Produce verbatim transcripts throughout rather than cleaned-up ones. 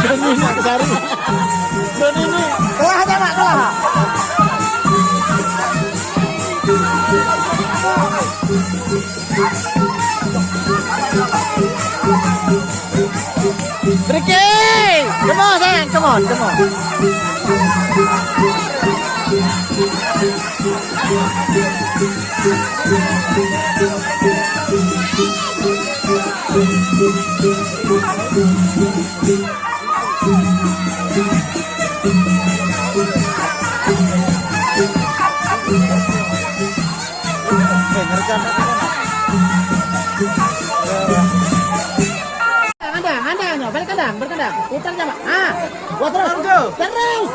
Doni nak kesari. Doni ni. Kelah aja nak, kelah. Ricky! Come on, sayang, come on, come on. Kandang, kandang, kandang, balik kandang, balik kandang. Putar coba. Ah, gua terus. Terus. Terus.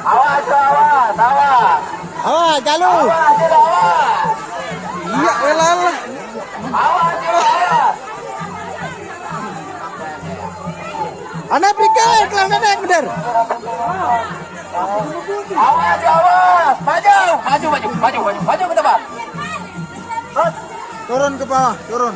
Awas, awas, awas. Awas, Galuh. Awas, awas. Iya, welalah. Awas, awas. Anak berikut, kelang nenek bener. Awas, awas. Maju, maju, maju, maju, maju, maju ke depan. Turun ke bawah, turun.